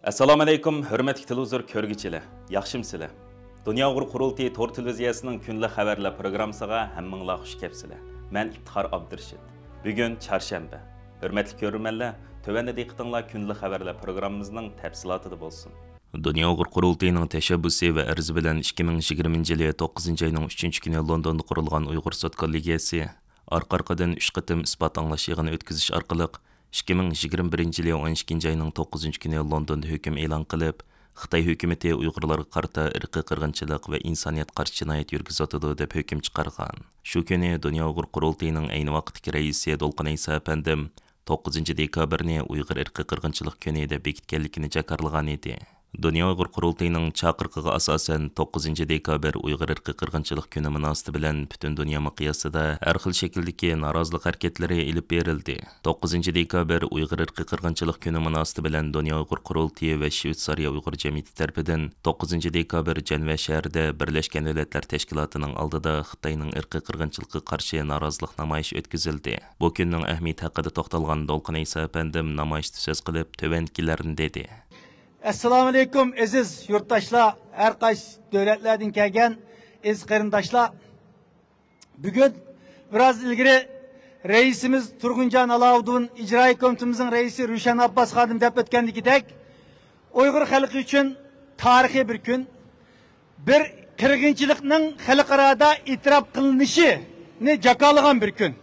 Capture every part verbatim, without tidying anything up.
ئەسسالامۇئەلەيكۇم، ھۆرمەتلىك تېلېۋىزور كۆرگۈچىلەر، ياخشىمۇسىلەر؟ دۇنيا ئۇيغۇر قۇرۇلتىيى تور تېلېۋىزىيەسىنىڭ كۈندىلىك خەۋەرلەر پروگراممىسىغا ھەممىڭلار خۇش كەپسىلەر. مەن ئىپتىخار ئابدۇرېشىت. بۈگۈن چارشەنبە. ھۆرمەتلىك كۆرۈرمەنلەر، تۆۋەندە دىققىتىڭلار كۈندىلىك خەۋەرلەر پروگراممىمىزنىڭ تەپسىلاتىدا بولسۇن. دۇنيا ئۇيغۇر قۇرۇلتىيىنىڭ تەشەببۇسى ۋە ئەرزى بىلەن ئىككى مىڭ يىگىرمىنچى يىلى توققۇزىنچى ئاينىڭ ئۈچىنچى كۈنى لوندوندا قۇرۇلغان ئۇيغۇر سوت كوللېگىيەسى ئارقا-ئارقىدىن ئۈچ قېتىم ئىسپات ئاڭلاش يىغىنى ئۆتكۈزۈش ئارقىلىق، ئىككى مىڭ يىگىرمە بىرىنچى يىلى ئون ئىككىنچى ئاينىڭ توققۇزىنچى كۈنى لوندوندا ھۆكۈم ئېلان قىلىپ، خىتاي ھۆكۈمىتى ئۇيغۇرلارغا قارىتا ئىرقىي قىرغىنچىلىق ۋە ئىنسانىيەت قارشى جىنايەت يۈرگۈزۈۋاتىدۇ، دەپ ھۆكۈم چىقارغان. شۇ كۈنى دۇنيا ئۇيغۇر قۇرۇلتىيىنىڭ ئەينى ۋاقىتتىكى رەئىسى دولقۇن ئەيسا ئەپەندىم توققۇزىنچى دېكابىرنى ئۇيغۇر ئىرقىي قىرغىنچىلىق كۈنى دەپ بېكىتكەنلىكىنى جاكارلىغان ئىدى. دۇنيا ئۇيغۇر قۇرۇلتىيىنىڭ چاقىرىقىغا ئاساسەن، توققۇزىنچى دېكابىر ئۇيغۇر ئىرقىي قىرغىنچىلىق كۈنى مۇناسىۋىتى بىلەن پۈتۈن دۇنيا مىقياسىدا ھەر خىل شەكىلدىكى نارازىلىق ھەرىكەتلىرى ئېلىپ بېرىلدى. توققۇزىنچى دېكابىر ئۇيغۇر ئىرقىي قىرغىنچىلىق كۈنى مۇناسىۋىتى بىلەن دۇنيا ئۇيغۇر قۇرۇلتىيى ۋە شۋېتسارىيە ئۇيغۇر جەمئىيىتى تەرىپىدىن توققۇزىنچى دېكابىر جەنۋە شەھىرىدە بىرلەشكەن دۆلەتلەر تەشكىلاتىنىڭ ئالدىدا خىتاينىڭ ئىرقىي قىرغىنچىلىقىغا قارشى نارازىلىق نامايىشى ئۆتكۈزۈلدى. بۇ كۈننىڭ ئەھمىيىتى ھەققىدە توختالغان دولقۇن ئەيسا ئەپەندىم نامايىشتا سۆز قىلىپ، تۆۋەندىكىلەرنى دېدى. ئەسسالامۇئەلەيكۇم، ئەزىز يۇرتداشلار، ھەر قايسى دۆلەتلەردىن كەلگەن ئەزىز قېرىنداشلار. بۈگۈن بىراز ئىلگىرى رەئىسىمىز تۇرغۇنجان ئالاۋۇدۇن، ئىجرائىيە كومىتېتىمىزنىڭ رەئىسى رۇشەن ئابباس خانىم دەپ ئۆتكەندىكىدەك، ئۇيغۇر خەلقى ئۈچۈن تارىخىي بىر كۈن، بىر قىرغىنچىلىقنىڭ خەلقئارادا ئېتىراپ قىلىنىشىنى جاكارلىغان بىر كۈن.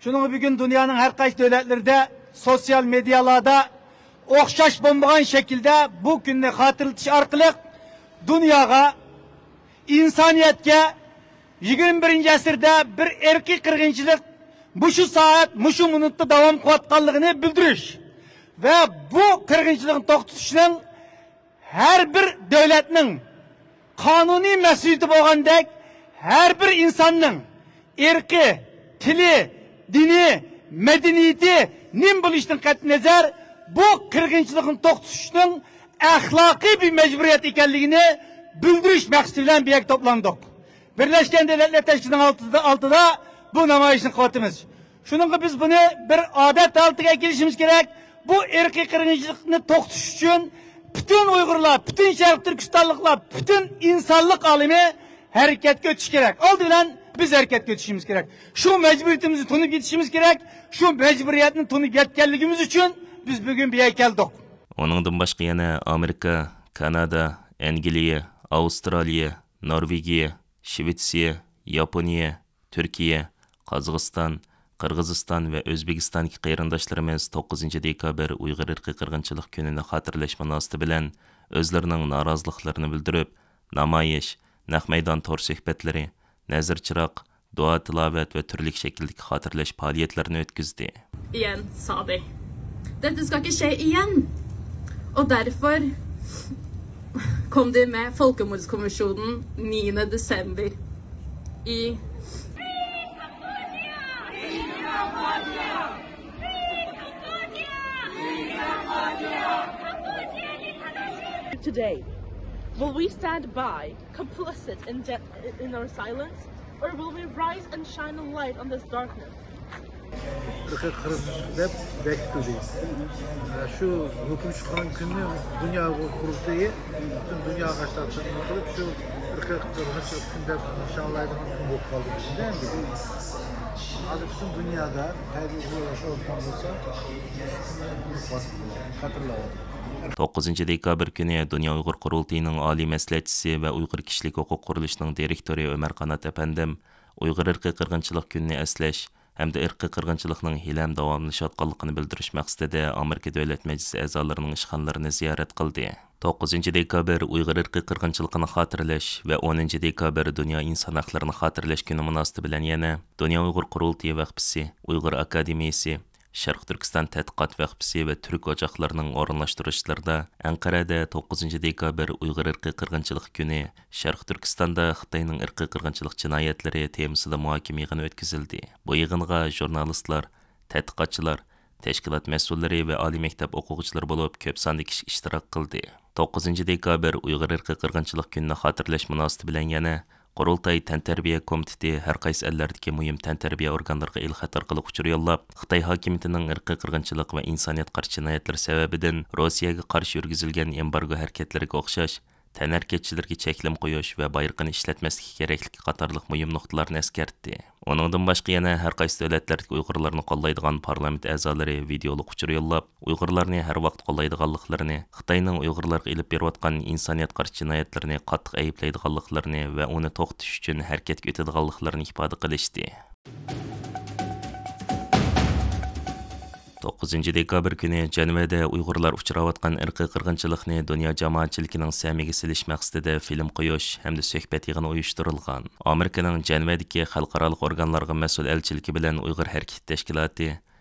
شۇنىڭغا بۈگۈن دۇنيانىڭ ھەر قايسى دۆلەتلىرىدە سوتسىيال مېدىيالاردا ئوخشاش بولمىغان شەكىلدە بۇ كۈننى خاتىرىلىتىش ئارقىلىق دۇنياغا ئىنسانىيەتكە يىگىرمە بىرىنچى ئەسىردە بىر ئىرقىي قىرغىنچىلىق مۇشۇ سائەت، مۇشۇ مىنۇتتا داۋام قىلىۋاتقانلىقىنى بىلدۈرۈش ۋە بۇ قىرغىنچىلىقنى توختىتىشنىڭ ھەر بىر دۆلەتنىڭ قانۇنىي مەسئۇلىيىتى بولغاندەك، ھەر بىر ئىنساننىڭ ئىرقى، تىلى، دىنى، مەدەنىيىتى نېمە بولۇشىدىن قەتئىينەزەر، بۇ قىرغىنچىلىقنى توختىتىشنىڭ ئەخلاقىي بىر مەجبۇرىيەت ئىكەنلىكىنى بىلدۈرۈش مەقسىتى بىلەن بۇ يەرگە توپلاندۇق. بىرلەشكەن دۆلەتلەر تەشكىلاتىنىڭ ئالدىدا، ئالدىدا بۇ نامايىشنى قىلىۋاتىمىز. شۇنىڭغا بىز بۇنى بىر ئادەت ھالىتىگە ئەكېلىشىمىز كېرەك. بۇ ئىرقىي قىرغىنچىلىقنى توختىتىش ئۈچۈن پۈتۈن ئۇيغۇرلار، پۈتۈن شەرقىي تۈركىستانلىقلار، پۈتۈن ئىنسانلىق ئالىمى ھەرىكەتكە ئۆتۈشى كېرەك. ئالدى بىلەن بىز ھەرىكەتكە ئۆتۈشىمىز كېرەك. شۇ مەجبۇرىيىتىمىزنى تونۇپ يېتىشىمىز كېرەك. شۇ مەجبۇرىيەتنى تونۇپ يەتكەنلىكىمىز ئۈچۈن بىز بۈگۈن بۇ يەرگە كەلدۇق. ئۇنىڭدىن باشقا يەنە ئامېرىكا، كانادا، ئەنگلىيە، ئاۋسترالىيە، نورۋېگىيە، شىۋېتسىيە، ياپونىيە، تۈركىيە، قازاقىستان، قىرغىزىستان ۋە ئۆزبېكىستاندىكى قېرىنداشلىرىمىز توققۇزىنچى دېكابىر ئۇيغۇر ئىرقىي قىرغىنچىلىق كۈنىنى خاتىرىلەش مۇناسىۋىتى بىلەن ئۆزلىرىنىڭ نارازىلىقلىرىنى بىلدۈرۈپ، نامايىش، نەق مەيدان تور سۆھبەتلىرى، نەزىر چىراغ، دۇئا تىلاۋەت ۋە تۈرلۈك شەكىلدىكى خاتىرىلەش پائالىيەتلىرىنى ئۆتكۈزدى. Igjen, sa de. Dette skal ikke skje igjen. Og derfor kom de med Folkemordkommisjonen niende desember i Today, will we stand by, complicit in, de- in our silence, or will we rise and shine a light on this darkness? ئىرقىي قىرغىنچىلىق دەپ بېكىتىلدى. شۇ ھۆكۈم چىققان كۈننى دۇنيا قۇرۇلتىيى پۈتۈن دۇنياغا قارشى تەقدىم قىلىپ، شۇ ئىرقىي قىرغىنچىلىق كۈن دەپ نىشانلايدىغان كۈن بولۇپ قالدى بىزدە ئەمدى. ھازىر پۈتۈن دۇنيادا ھەربىي ئۇرۇش بولۇپ قالسا، شۇ كۈننى خاتىرىلەۋاتىدۇ. توققۇزىنچى دېكابىر كۈنى دۇنيا ئۇيغۇر قۇرۇلتىيىنىڭ ئالىي مەسلىھەتچىسى ۋە ئۇيغۇر كىشىلىك ھوقۇق قۇرۇلۇشىنىڭ دىرېكتورى ئۆمەر قانات ئەپەندىم ئۇيغۇر ئىرقىي قىرغىنچىلىق كۈنىنى ئەسلەش ھەمدە ئىرقىي قىرغىنچىلىقنىڭ ھېلىھەم داۋاملىشىۋاتقانلىقىنى بىلدۈرۈش مەقسىتىدە ئامېرىكا دۆلەت مەجلىسى ئەزالىرىنىڭ ئىشخانىلىرىنى زىيارەت قىلدى. توققۇزىنچى دېكابىر ئۇيغۇر ئىرقىي قىرغىنچىلىقىنى خاتىرىلەش ۋە ئونىنچى دېكابىر دۇنيا ئىنسان ھەقلىرىنى خاتىرىلەش كۈنى مۇناسىۋىتى بىلەن يەنە دۇنيا ئۇيغۇر قۇرۇلتىيى ۋەقپىسى، ئۇيغۇر ئاكادېمىيىسى، شەرقىي تۈركىستان تەتقىقات ۋەقپىسى ۋە تۈرك ئوچاقلىرىنىڭ ئورۇنلاشتۇرۇشلىرىدا ئەنقەرەدە توققۇزىنچى دېكابىر ئۇيغۇر ئىرقىي قىرغىنچىلىق كۈنى، شەرقىي تۈركىستاندا خىتاينىڭ ئىرقىي قىرغىنچىلىق جىنايەتلىرى تېمىسىدا مۇھاكىمە يىغىنى ئۆتكۈزۈلدى. بۇ يىغىنغا ژۇرنالىستلار، تەتقىقاتچىلار، تەشكىلات مەسئۇللىرى ۋە ئالىي مەكتەپ ئوقۇغۇچىلىرى بولۇپ كۆپ ساندا كىشى ئىشتىراك قىلدى. توققۇزىنچى دېكابىر ئۇيغۇر ئىرقىي قىرغىنچىلىق كۈنىنى خاتىرىلەش مۇناسىۋىتى بىلەن يەنە قۇرۇلتاي تەنتەربىيە كومىتېتى ھەر قايسى ئەللەردىكى مۇھىم تەنتەربىيە ئورگانلىرىغا ئېلخەت ئارقىلىق ئۇچۇر يوللاپ، خىتاي ھاكىمىيىتىنىڭ ئىرقىي قىرغىنچىلىق ۋە ئىنسانىيەت قارشى جىنايەتلىرى سەۋەبىدىن روسىيەگە قارشى يۈرگۈزۈلگەن ئېمبارگو ھەرىكەتلىرىگە ئوخشاش، تەنھەرىكەتچىلەرگە چەكلىمە قويۇش ۋە بايرىقىنى ئىشلەتمەسلىكى كېرەكلىكى قاتارلىق مۇھىم نۇقتىلارنى ئەسكەرتتى. ئۇنىڭدىن باشقا يەنە ھەر قايسى دۆلەتلەردىكى ئۇيغۇرلارنى قوللايدىغان پارلامېنت ئەزالىرى ۋىدېئولۇق ئۇچۇر يوللاپ، ئۇيغۇرلارنى ھەر ۋاقىت قوللايدىغانلىقلىرىنى، خىتاينىڭ ئۇيغۇرلارغا ئېلىپ بېرىۋاتقان ئىنسانىيەت قارشى جىنايەتلىرىنى قاتتىق ئەيىبلەيدىغانلىقلىرىنى ۋە ئۇنى توختىتىش ئۈچۈن ھەرىكەتكە ئۆتىدىغانلىقلىرىنى ئىپادە قىلىشتى. توققۇزىنچى دېكابىر كۈنى جەنۋەدە ئۇيغۇرلار ئۇچراۋاتقان ئىرقىي قىرغىنچىلىقنى دۇنيا جامائەتچىلىكىنىڭ سەمىگە سېلىش مەقسىتىدە فىلىم قويۇش ھەمدە سۆھبەت يىغىنى ئۇيۇشتۇرۇلغان. ئامېرىكىنىڭ جەنۋەدىكى خەلقئارالىق ئورگانلارغا مەسئۇل ئەلچىلىكى بىلەن ئۇيغۇر ھەرىكىتى تەشكىلاتى،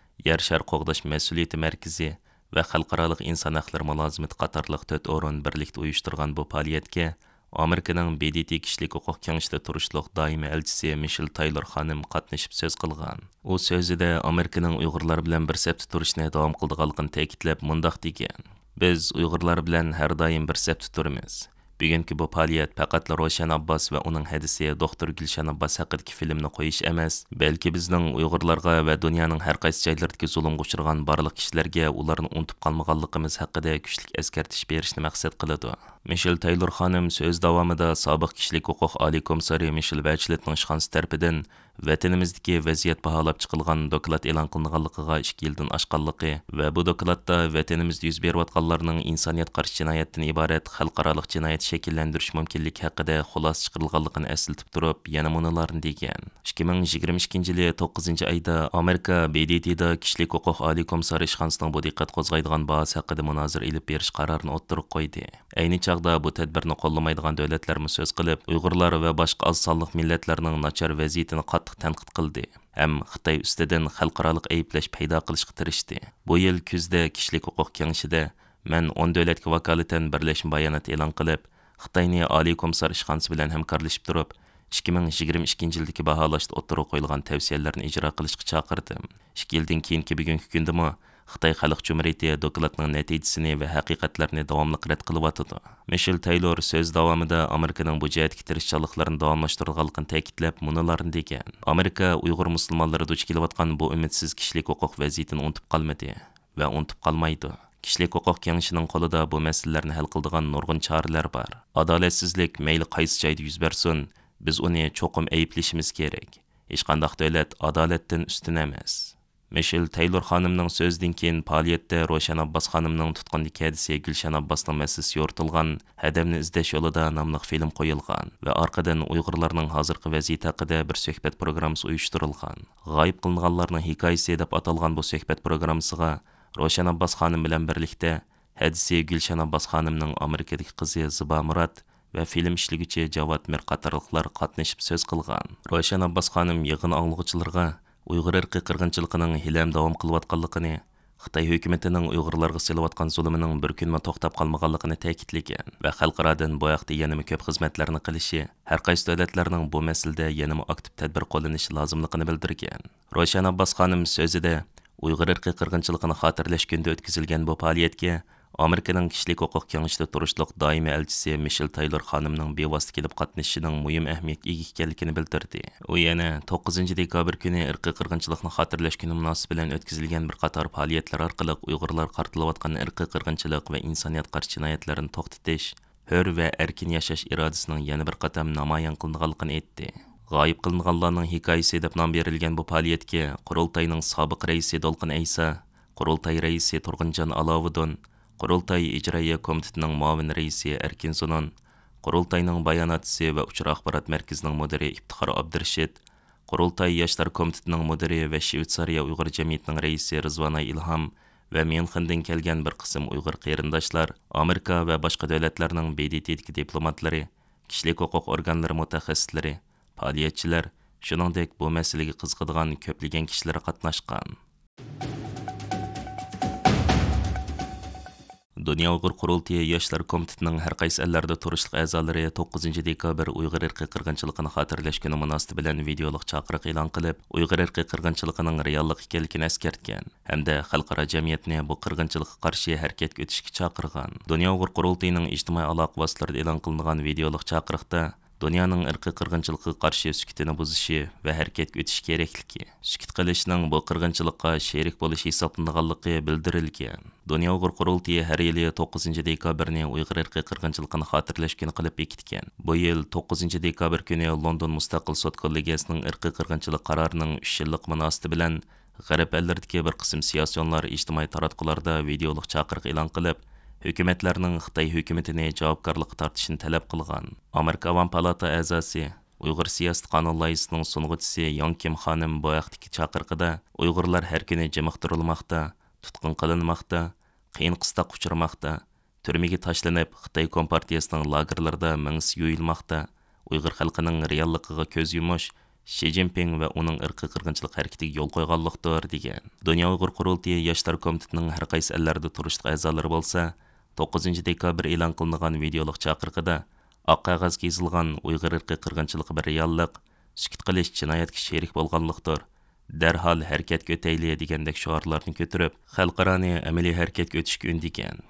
يەر شارى قوغداش مەسئۇلىيىتى مەركىزى ۋە خەلقئارالىق ئىنسان ھەقلىرى مۇلازىمىتى قاتارلىق تۆت ئورۇن بىرلىكتە ئۇيۇشتۇرغان بۇ پائالىيەتكە ئامېرىكىنىڭ ب د ت كىشىلىك ھوقۇق كېڭىشىدە تۇرۇشلۇق دائىمىي ئەلچىسى مىشېل تايلور خانىم قاتنىشىپ سۆز قىلغان. ئۇ سۆزىدە ئامېرىكىنىڭ ئۇيغۇرلار بىلەن بىر سەپتە تۇرۇشنى داۋام قىلىدىغانلىقىنى تەكىتلەپ مۇنداق دېگەن: «بىز ئۇيغۇرلار بىلەن ھەر دائىم بىر سەپتە تۇرىمىز.» بۈگۈنكى بۇ پائالىيەت پەقەتلا روشەن ئابباس ۋە ئۇنىڭ ھەدىسى دوختۇر گۈلشەن ئابباس ھەققىدىكى فىلىمنى قويۇش ئەمەس، بەلكى بىزنىڭ ئۇيغۇرلارغا ۋە دۇنيانىڭ ھەر قايسى جايلىرىدىكى زۇلۇمغا ئۇچرىغان بارلىق كىشىلەرگە ئۇلارنى ئۇنتۇپ قالمىغانلىقىمىز ھەققىدە كۈچلۈك ئەسكەرتىش بېرىشنى مەقسەت قىلىدۇ. مىشېل تەيلور خانىم سۆز داۋامىدا سابىق كىشىلىك ھوقۇق ئالىي كومىسسارى مىشېل بەچلېتنىڭ ئىشخانىسى تەرىپىدىن ۋەتىنىمىزدىكى ۋەزىيەت باھالاپ چىقىلغان دوكلات ئېلان قىلىنغانلىقىغا ئىككى يىلدىن ئاشقانلىقى ۋە بۇ دوكلاتتا ۋەتىنىمىزدە يۈز بېرىۋاتقانلارنىڭ ئىنسانىيەت قارشى جىنايەتتىن ئىبارەت خەلقئارالىق جىنايەت شەكىللەندۈرۈش مۇمكىنلىكى ھەققىدە خۇلاسە چىقىرىلغانلىقىنى ئەسلىتىپ تۇرۇپ، يەنە مۇنۇلارنى دېگەن: «ئىككى مىڭ يىگىرمە ئىككىنچى يىلى توققۇزىنچى ئايدا ئامېرىكا ب د ت دا كىشىلىك ھوقۇق ئالىي كومىسسارى ئىشخانىسىنىڭ بۇ دىققەت قوزغايدىغان باھاسى ھەققىدە مۇنازىرە ئېلىپ بېرىش قارارىنى ئوتتۇرىغا قويدى.» ئەينى چاغدا بۇ تەدبىرنى قوللىمايدىغان دۆلەتلەرمۇ سۆز قىلىپ، ئۇيغۇرلار ۋە باشقا ئاز سانلىق مىللەتلەرنىڭ ناچار ۋەزىيىتىنى قاتتىق تەنقىد قىلدى ھەم خىتاي ئۈستىدىن خەلقئارالىق ئەيىبلەش پەيدا قىلىشقا تىرىشتى. بۇ يىل كۈزدە كىشىلىك ھوقۇق كېڭىشىدە مەن ئون دۆلەتكە ۋاكالىتەن بىرلەشمە بايانات ئېلان قىلىپ، خىتاينى ئالىي كومىسسار ئىشخانىسى بىلەن ھەمكارلىشىپ تۇرۇپ، ئىككى مىڭ يىگىرمە ئىككىنچى يىلدىكى باھالاشتا ئوتتۇرىغا قويۇلغان تەۋسىيەلەرنى ئىجرا قىلىشقا چاقىردىم. ئىككى يىلدىن كېيىنكى بۈگۈنكى كۈندىمۇ خىتاي خەلق جۇمھۇرىيىتى دوكلاتنىڭ نەتىجىسىنى ۋە ھەقىقەتلەرنى داۋاملىق رەت قىلىۋاتىدۇ. مىشېل تەيلور سۆزى داۋامىدا ئامېرىكىنىڭ بۇ جەھەتتىكى تىرىشچانلىقلىرىنى داۋاملاشتۇرىدىغانلىقىنى تەكىتلەپ، مۇنۇلارنى دېگەن: «ئامېرىكا ئۇيغۇر مۇسۇلمانلىرى دۇچ كېلىۋاتقان بۇ ئۈمىدسىز كىشىلىك ھوقۇق ۋەزىيىتىنى ئۇنتۇپ قالمىدى ۋە ئۇنتۇپ قالمايدۇ. كىشىلىك ھوقۇق كېڭىشىنىڭ قولىدا بۇ مەسىلىلەرنى ھەل قىلىدىغان نۇرغۇن چارىلەر بار. ئادالەتسىزلىك مەيلى قايسى جايدا يۈز بەرسۇن، بىز ئۇنى چوقۇم ئەيىبلىشىمىز كېرەك. ھېچقانداق دۆلەت ئادالەتتىن ئۈستۈن ئەمەس.» مىشېل تەيلور خانىمنىڭ سۆزىدىن كېيىن پائالىيەتتە روشەن ئابباس خانىمنىڭ تۇتقۇندىكى ھەدىسى گۈلشەن ئابباسنىڭ مەسىلىسى يورۇتۇلغان ھەدەمنى ئىزدەش يولىدا ناملىق فىلىم قويۇلغان ۋە ئارقىدىن ئۇيغۇرلارنىڭ ھازىرقى ۋەزىيىتى ھەققىدە بىر سۆھبەت پروگراممىسى ئۇيۇشتۇرۇلغان. غايىب قىلىنغانلارنىڭ ھېكايىسى دەپ ئاتالغان بۇ سۆھبەت پروگراممىسىغا روشەن ئابباس خانىم بىلەن بىرلىكتە ھەدىسى گۈلشەن ئابباس خانىمنىڭ ئامېرىكىدىكى قىزى زىبا مۇرات ۋە فىلىم ئىشلىگۈچى جاۋات مىر قاتارلىقلار قاتنىشىپ سۆز قىلغان. روشەن ئابباس خانىم يىغىن ئاڭلىغۇچىلىرىغا ئۇيغۇر ئىرقىي قىرغىنچىلىقىنىڭ ھېلىھەم داۋام قىلىۋاتقانلىقىنى، خىتاي ھۆكۈمىتىنىڭ ئۇيغۇرلارغا سېلىۋاتقان زۇلۇمىنىڭ بىر كۈنمۇ توختاپ قالمىغانلىقىنى تەكىتلىگەن ۋە خەلقئارادىن بۇ ھەقتە يەنىمۇ كۆپ خىزمەتلەرنى قىلىشى، ھەر قايسى دۆلەتلەرنىڭ بۇ مەسىلىدە يەنىمۇ ئاكتىپ تەدبىر قوللىنىشى لازىملىقىنى بىلدۈرگەن. روشەن ئابباس خانىم سۆزىدە، ئۇيغۇر ئىرقىي قىرغىنچىلىقىنى خاتىرىلەش كۈنىدە ئۆتكۈزۈلگەن بۇ پائالىيەتكە ئامېرىكىنىڭ كىشىلىك ھوقۇق كېڭىشىدە تۇرۇشلۇق دائىمىي ئەلچىسى مىشېل تايلور خانىمنىڭ بىۋاسىتە كېلىپ قاتنىشىشىنىڭ مۇھىم ئەھمىيەتكە ئىگە ئىكەنلىكىنى بىلدۈردى. ئۇ يەنە توققۇزىنچى دېكابىر كۈنى ئىرقىي قىرغىنچىلىقنى خاتىرىلەش كۈنى مۇناسىۋىتى بىلەن ئۆتكۈزۈلگەن بىر قاتار پائالىيەتلەر ئارقىلىق ئۇيغۇرلارغا قارىتىلىۋاتقان ئىرقىي قىرغىنچىلىق ۋە ئىنسانىيەت قارشى جىنايەتلىرىنى توختىتىش، ھۆر ۋە ئەركىن ياشاش ئىرادىسىنىڭ يەنە بىر قېتىم نامايان قىلىنغانلىقىنى ئېيتتى. غايىب قىلىنغانلارنىڭ ھېكايىسى دەپ نام بېرىلگەن بۇ پائالىيەتكە قۇرۇلتاينىڭ سابىق رەئىسى دولقۇن ئەيسا، قۇرۇلتاي رەئىسى تۇرغۇنجان ئالاۋۇدۇن، قۇرۇلتاي ئىجرائىيە كومىتېتىنىڭ مۇئاۋىن رەئىسى ئەركىن زۇنۇن، قۇرۇلتاينىڭ باياناتچىسى ۋە ئۇچۇر ئاخبارات مەركىزىنىڭ مۇدىرى ئىپتىخار ئابدۇرېشىت، قۇرۇلتاي ياشلار كومىتېتىنىڭ مۇدىرى ۋە شىۋېتسارىيە ئۇيغۇر جەمئىيىتىنىڭ رەئىسى رىزۋانئاي ئىلھام ۋە ميۇنخېندىن كەلگەن بىر قىسىم ئۇيغۇر قېرىنداشلار، ئامېرىكا ۋە باشقا دۆلەتلەرنىڭ ب د ت دىكى دىپلوماتلىرى، كىشىلىك ھوقۇق ئورگانلىرى مۇتەخەسسىسلىرى، پائالىيەتچىلەر، شۇنىڭدەك بۇ مەسىلىگە قىزىقىدىغان كۆپلىگەن كىشىلەر قاتناشقان. دۇنيا ئۇيغۇر قۇرۇلتىيى ياشلار كومىتېتىنىڭ ھەر قايسى ئەللەردە تۇرۇشلۇق ئەزالىرى توققۇزىنچى دېكابىر ئۇيغۇر ئىرقىي قىرغىنچىلىقىنى خاتىرىلەش كۈنى مۇناسىۋىتى بىلەن ۋىدېئولۇق چاقىرىق ئېلان قىلىپ، ئۇيغۇر ئىرقىي قىرغىنچىلىقىنىڭ رېئاللىق ئىكەنلىكىنى ئەسكەرتكەن ھەمدە خەلقئارا جەمئىيەتنى بۇ قىرغىنچىلىققا قارشى ھەرىكەتكە ئۆتۈشكە چاقىرغان. دۇنيا ئۇيغۇر قۇرۇلتىيىنىڭ ئىجتىمائىي ئالاقە ۋاسىتىلىرىدا ئېلان قىلىنغان ۋىدېئولۇق چاقىرىقتا، دۇنيانىڭ ئىرقىي قىرغىنچىلىققا قارشى سۈكۈتىنى بۇزۇشى ۋە ھەرىكەتكە ئۆتۈش كېرەكلىكى، سۈكۈت قىلىشنىڭ بۇ قىرغىنچىلىققا شېرىك بولۇش ھېسابلىنىدىغانلىقى بىلدۈرۈلگەن. دۇنيا ئۇيغۇر قۇرۇلتىيى ھەر يىلى توققۇزىنچى دېكابىرنى ئۇيغۇر ئىرقىي قىرغىنچىلىقىنى خاتىرىلەش كۈنى قىلىپ بېكىتكەن. بۇ يىل توققۇزىنچى دېكابىر كۈنى لوندون مۇستەقىل سوت كوللېگىيەسىنىڭ ئىرقىي قىرغىنچىلىق قارارىنىڭ ئۈچ يىللىقى مۇناسىۋىتى بىلەن غەرب ئەللىرىدىكى بىر قىسىم سىياسىيونلار ئىجتىمائىي تاراتقۇلاردا ۋىدېئولۇق چاقىرىق ئېلان قىلىپ، ھۆكۈمەتلەرنىڭ خىتاي ھۆكۈمىتىنى جاۋابكارلىققا تارتىشىنى تەلەپ قىلغان. ئامېرىكا ئاۋام پالاتا ئەزاسى، ئۇيغۇر سىياسىي قانۇن لايىھىسىنىڭ سۇنغۇچىسى ياڭ كىم خانىم بۇ ھەقتىكى چاقىرىقىدا، ئۇيغۇرلار ھەر كۈنى جىمىقتۇرۇلماقتا، تۇتقۇن قىلىنماقتا، قىيىن قىستاققا ئۇچرىماقتا، تۈرمىگە تاشلىنىپ، خىتاي كومپارتىيىسىنىڭ لاگېرلىرىدا مېڭىسى يۇيۇلماقتا، ئۇيغۇر خەلقىنىڭ رېئاللىقىغا كۆز يۇمۇش، شى جىنپىڭ ۋە ئۇنىڭ ئىرقىي قىرغىنچىلىق ھەرىكىتىگە يول قويغانلىقتۇر، دېگەن. دۇنيا ئۇيغۇر قۇرۇلتىيى ياشلار كومىتېتىنىڭ ھەر قايسى ئەللەردە تۇرۇشلۇق ئەزالىرى بولسا، توققۇزىنچى دېكابىر ئېلان قىلىنغان ۋىدېئولۇق چاقىرىقىدا ئاق قەغەزگە يېزىلغان «ئۇيغۇر ئىرقىي قىرغىنچىلىقى بىر رېئاللىق، سۈكۈت قىلىش جىنايەتكە شېرىك بولغانلىقتۇر، دەرھال ھەرىكەتكە ئۆتەيلى» دېگەندەك شوئارلارنى كۆتۈرۈپ، خەلقئارانى ئەمەلىي ھەرىكەتكە ئۆتۈشكە ئۈندىگەن.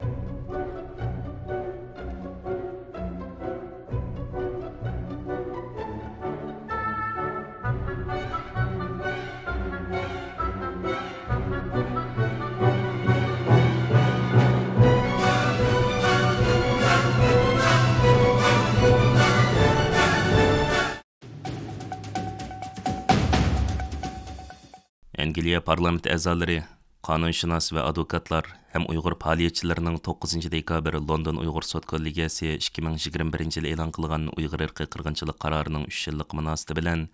ئەنگلىيە پارلامېنت ئەزالىرى، قانۇنشۇناس ۋە ئادۋوكاتلار ھەم ئۇيغۇر پائالىيەتچىلىرىنىڭ توققۇزىنچى دېكابىر لوندون ئۇيغۇر سوت كوللېگىيەسى ئىككى مىڭ يىگىرمە بىرىنچى يىلى ئېلان قىلغان ئۇيغۇر ئىرقىي قىرغىنچىلىق قارارىنىڭ ئۈچ يىللىقى مۇناسىۋىتى بىلەن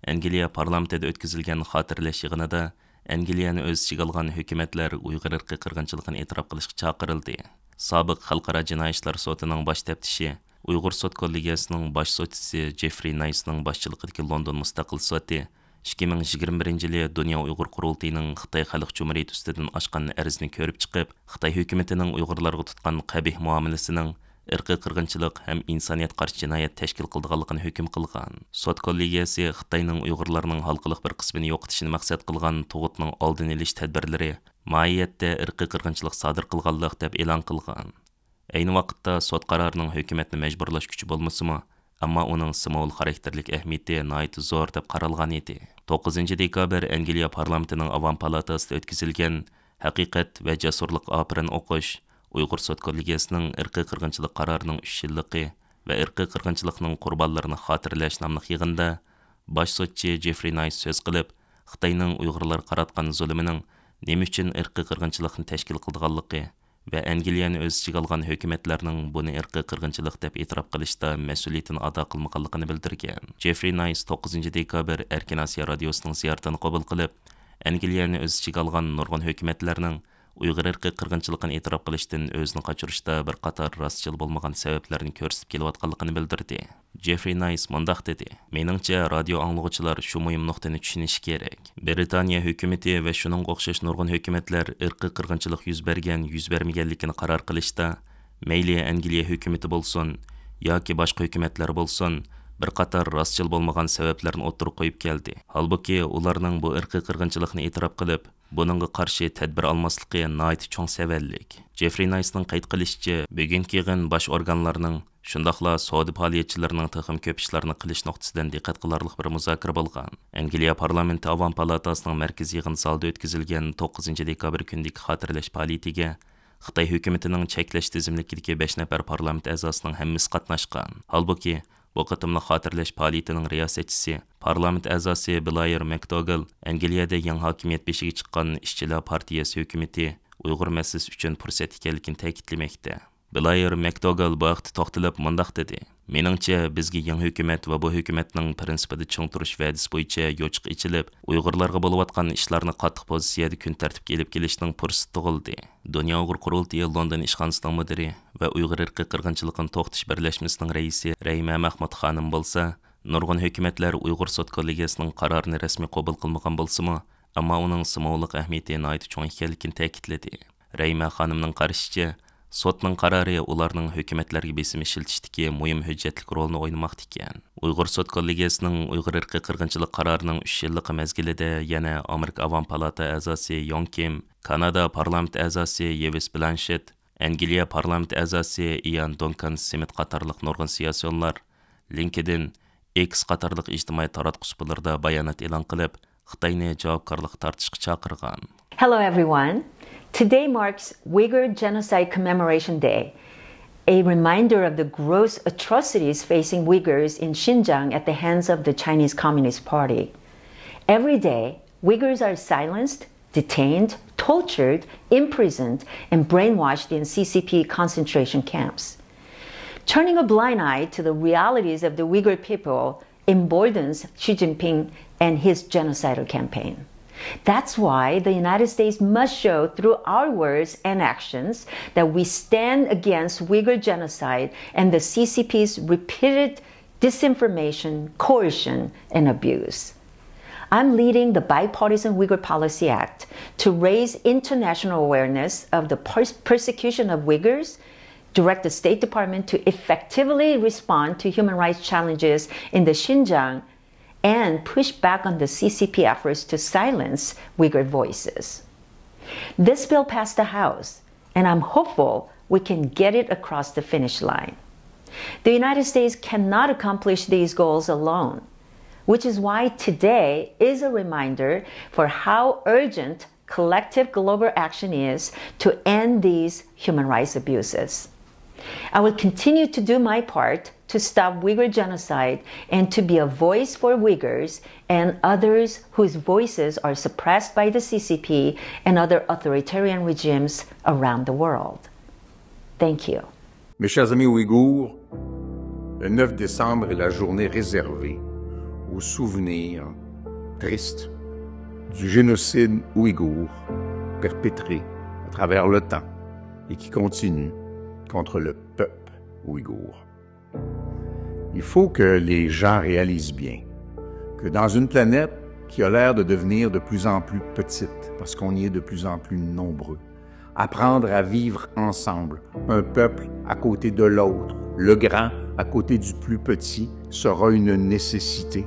ئەنگلىيە پارلامېنتىدا ئۆتكۈزۈلگەن خاتىرىلەش يىغىنىدا ئەنگلىيەنى ئۆز ئىچىگە ئالغان ھۆكۈمەتلەر ئۇيغۇر ئىرقىي قىرغىنچىلىقىنى ئېتىراپ قىلىشقا چاقىرىلدى. سابىق خەلقئارا جىنايى ئىشلار سوتىنىڭ باش تەپتىشى، ئۇيغۇر سوت كوللېگىيەسىنىڭ باش سوتچىسى جېفرى نايسنىڭ باشچىلىقىدىكى لوندون مۇستەقىل سوتى ئىككى مىڭ يىگىرمە بىرىنچى يىلى دۇنيا ئۇيغۇر قۇرۇلتىيىنىڭ خىتاي خەلق جۇمھۇرىيىتى ئۈستىدىن ئاچقان ئەرزىنى كۆرۈپ چىقىپ، خىتاي ھۆكۈمىتىنىڭ ئۇيغۇرلارغا تۇتقان قەبىھ مۇئامىلىسىنىڭ ئىرقىي قىرغىنچىلىق ھەم ئىنسانىيەتكە قارشى جىنايەت تەشكىل قىلىدىغانلىقىنى ھۆكۈم قىلغان. سوت كوللېگىيەسى خىتاينىڭ ئۇيغۇرلارنىڭ ھالقىلىق بىر قىسمىنى يوقىتىشنى مەقسەت قىلغان تۇغۇتنىڭ ئالدىنى ئېلىش تەدبىرلىرى ماھىيەتتە ئىرقىي قىرغىنچىلىق سادىر قىلغانلىق دەپ ئېلان قىلغان. ئەينى ۋاقىتتا سوت قارارىنىڭ ھۆكۈمەتنى مەجبۇرلاش كۈچى بولمىسىمۇ، ئەمما ئۇنىڭ سىمۋول خاراكتېرلىك ئەھمىيىتى ناھايىتى زور دەپ قارالغان ئىدى. توققۇزىنچى دېكابىر ئەنگلىيە پارلامېنتىنىڭ ئاۋام پالاتاسىدا ئۆتكۈزۈلگەن «ھەقىقەت ۋە جەسۇرلۇققا ئاپىرىن» ئوقۇش ئۇيغۇر سوت كوللېگىيەسىنىڭ ئىرقىي قىرغىنچىلىق قارارىنىڭ ئۈچ يىللىقى ۋە ئىرقىي قىرغىنچىلىقنىڭ قۇربانلىرىنى خاتىرىلەش ناملىق يىغىندا باش سوتچى جېفرى نايس سۆز قىلىپ، خىتاينىڭ ئۇيغۇرلارغا قاراتقان زۇلۇمىنىڭ نېمە ئۈچۈن ئىرقىي قىرغىنچىلىقنى تەشكىل قىلىدىغانلىقى ۋە ئەنگلىيەنى ئۆز ئىچىگە ئالغان ھۆكۈمەتلەرنىڭ بۇنى ئىرقىي قىرغىنچىلىق دەپ ئېتىراپ قىلىشتا مەسئۇلىيىتىنى ئادا قىلمىغانلىقىنى بىلدۈرگەن. جېفرى نايس توققۇزىنچى دېكابىر ئەركىن ئاسىيا رادىيوسىنىڭ زىيارىتىنى قوبۇل قىلىپ، ئەنگلىيەنى ئۆز ئىچىگە ئالغان نۇرغۇن ھۆكۈمەتلەرنىڭ ئۇيغۇر ئىرقىي قىرغىنچىلىقىنى ئېتىراپ قىلىشتىن ئۆزىنى قاچۇرۇشتا بىر قاتار راستچىل بولمىغان سەۋەبلەرنى كۆرسىتىپ كېلىۋاتقانلىقىنى بىلدۈردى. جېفرى نايس مۇنداق دېدى، مېنىڭچە، رادىيو ئاڭلىغۇچىلار شۇ مۇھىم نۇقتىنى چۈشىنىشى كېرەك. بىرىتانىيە ھۆكۈمىتى ۋە شۇنىڭغا ئوخشاش نۇرغۇن ھۆكۈمەتلەر ئىرقىي قىرغىنچىلىق يۈز بەرگەن، يۈز بەرمىگەنلىكىنى قارار قىلىشتا، مەيلى ئەنگلىيە ھۆكۈمىتى بولسۇن ياكى باشقا ھۆكۈمەتلەر بولسۇن، بىر قاتار راستچىل بولمىغان سەۋەبلەرنى ئوتتۇرىغا قويۇپ كەلدى. ھالبۇكى، ئۇلارنىڭ بۇ ئىرقىي قىرغىنچىلىقنى ئېتىراپ قىلىپ، بۇنىڭغا قارشى تەدبىر ئالماسلىقى ناھايىتى چوڭ سەۋەنلىك. جېفرى نايسنىڭ قەيت قىلىشىچە، بۈگۈنكى يىغىن باش ئورگانلارنىڭ، شۇنداقلا سودا پائالىيەتچىلىرىنىڭ تېخىمۇ كۆپ ئىشلارنى قىلىش نۇقتىسىدىن دىققەت قىلارلىق بىر مۇزاكىرە بولغان. ئەنگلىيە پارلامېنتى ئاۋام پالاتاسىنىڭ مەركىزىي يىغىن زالىدا ئۆتكۈزۈلگەن توققۇزىنچى دېكابىر كۈنىدىكى خاتىرىلەش پائالىيىتىگە خىتاي ھۆكۈمىتىنىڭ چەكلەش تىزىملىكىدىكى بەش نەپەر پارلامېنت ئەزاسىنىڭ ھەممىسى قاتناشقان. ھالبۇكى، بۇ قېتىملىق خاتىرىلەش پائالىيىتىنىڭ رىياسەتچىسى، پارلامېنت ئەزاسى بلايېر ماكدوگال ئەنگلىيەدە يېڭى ھاكىمىيەت بېشىغا چىققان ئىشچىلار پارتىيەسى ھۆكۈمىتى ئۇيغۇر مەسىلىسى ئۈچۈن پۇرسەت ئىكەنلىكىنى تەكىتلىمەكتە. بلايېر ماكدوگال بۇ ھەقتە توختىلىپ مۇنداق دېدى، مېنىڭچە، بىزگە يېڭى ھۆكۈمەت ۋە بۇ ھۆكۈمەتنىڭ پىرىنسىپىدا چىڭ تۇرۇش ۋەدىسى بويىچە يوچۇق ئېچىلىپ، ئۇيغۇرلارغا بولۇۋاتقان ئىشلارنى قاتتىق پوزىتسىيەدە كۈن تەرتىپكە ئېلىپ كېلىشنىڭ پۇرسىتى تۇغۇلدى. دۇنيا ئۇيغۇر قۇرۇلتىيى لوندون ئىشخانىسىنىڭ مۇدىرى ۋە ئۇيغۇر ئىرقىي قىرغىنچىلىقىنى توختىتىش بىرلەشمىسىنىڭ رەئىسى رەھىمە مەخمۇت خانىم بولسا، نۇرغۇن ھۆكۈمەتلەر ئۇيغۇر سوت كوللېگىيەسىنىڭ قارارىنى رەسمىي قوبۇل قىلمىغان بولسىمۇ، ئەمما ئۇنىڭ سىمۋوللۇق ئەھمىيىتى ناھايىتى چوڭ ئىكەنلىكىنى تەكىتلىدى. رەھىمە خانىمنىڭ قارىشىچە، سوتنىڭ قارارى ئۇلارنىڭ ھۆكۈمەتلەرگە بېسىم ئىشلىتىشتىكى مۇھىم ھۆججەتلىك رولنى ئوينىماقتا ئىكەن. ئۇيغۇر سوت كوللېگىيەسىنىڭ ئۇيغۇر ئىرقىي قىرغىنچىلىق قارارىنىڭ ئۈچ يىللىقى مەزگىلىدە يەنە ئامېرىكا ئاۋام پالاتا ئەزاسى يون كىم، كانادا پارلامېنت ئەزاسى يېۋىس بلانشېت، ئەنگلىيە پارلامېنت ئەزاسى ئىيان دۇنكان سمىت قاتارلىق نۇرغۇن سىياسىيونلار لىنكېدىن، ئېكس قاتارلىق ئىجتىمائىي تاراتقۇ سۇپىلىرىدا بايانات ئېلان قىلىپ، خىتاينى جاۋابكارلىققا تارتىشقا چاقىرغان. Hello, everyone. Today marks Uyghur Genocide Commemoration Day, a reminder of the gross atrocities facing Uyghurs in Xinjiang at the hands of the Chinese Communist Party. Every day, Uyghurs are silenced, detained, tortured, imprisoned, and brainwashed in C C P concentration camps. Turning a blind eye to the realities of the Uyghur people emboldens Xi Jinping and his genocidal campaign. That's why the United States must show through our words and actions that we stand against Uyghur genocide and the C C P's repeated disinformation, coercion, and abuse. I'm leading the Bipartisan Uyghur Policy Act to raise international awareness of the pers- persecution of Uyghurs, direct the State Department to effectively respond to human rights challenges in the Xinjiang, and push back on the C C P efforts to silence Uyghur voices. This bill passed the House, and I'm hopeful we can get it across the finish line. The United States cannot accomplish these goals alone, which is why today is a reminder for how urgent collective global action is to end these human rights abuses. I will continue to do my part to stop Uyghur genocide and to be a voice for Uyghurs and others whose voices are suppressed by the C C P and other authoritarian regimes around the world. Thank you. Mes chers amis ouïghours, le neuf décembre est la journée réservée au souvenir triste du génocide ouïghour perpétré à travers le temps et qui continue contre le peuple ouïghour. Il faut que les gens réalisent bien que dans une planète qui a l'air de devenir de plus en plus petite, parce qu'on y est de plus en plus nombreux, apprendre à vivre ensemble, un peuple à côté de l'autre, le grand à côté du plus petit, sera une nécessité,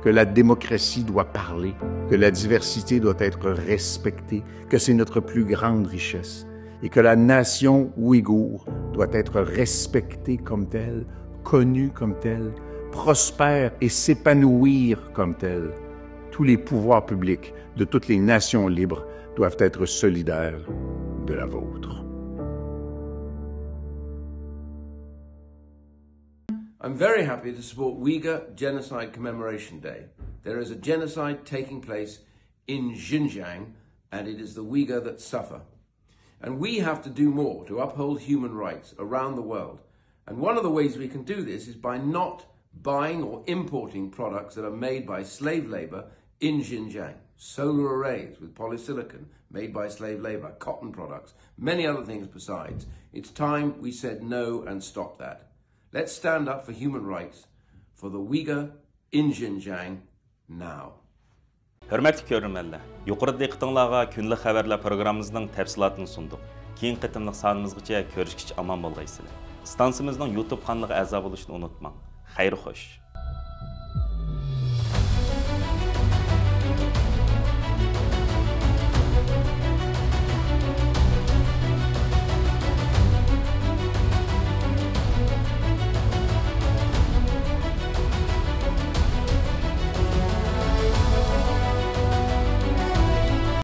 que la démocratie doit parler, que la diversité doit être respectée, que c'est notre plus grande richesse et que la nation ouïghour doit être respectée comme telle, connue comme telle, prospère et s'épanouir comme telle. Tous les pouvoirs publics de toutes les nations libres doivent être solidaires de la vôtre. I'm very happy to support Uyghur Genocide Commemoration Day. There is a genocide taking place in Xinjiang, and it is the Uyghur that suffer. And we have to do more to uphold human rights around the world. And one of the ways we can do this is by not buying or importing products that are made by slave labor in Xinjiang. Solar arrays with polysilicon made by slave labor, cotton products, many other things besides. It's time we said no and stop that. Let's stand up for human rights for the Uyghur in Xinjiang now. ھۆرمەتلىك كۆرۈرمەنلەر، يۇقىرىدا دىققىتىڭلارغا كۈندىلىك خەۋەرلەر پروگراممىمىزنىڭ تەپسىلاتىنى سۇندۇق. كېيىنكى قېتىملىق سانىمىزغىچە كۆرۈشكىچە ئامان بولغايسىلەر. ئىستانسىمىزنىڭ يۇتۇب قانىلىغا ئەزا بولۇشنى ئۇنتۇماڭ. خەير خوش.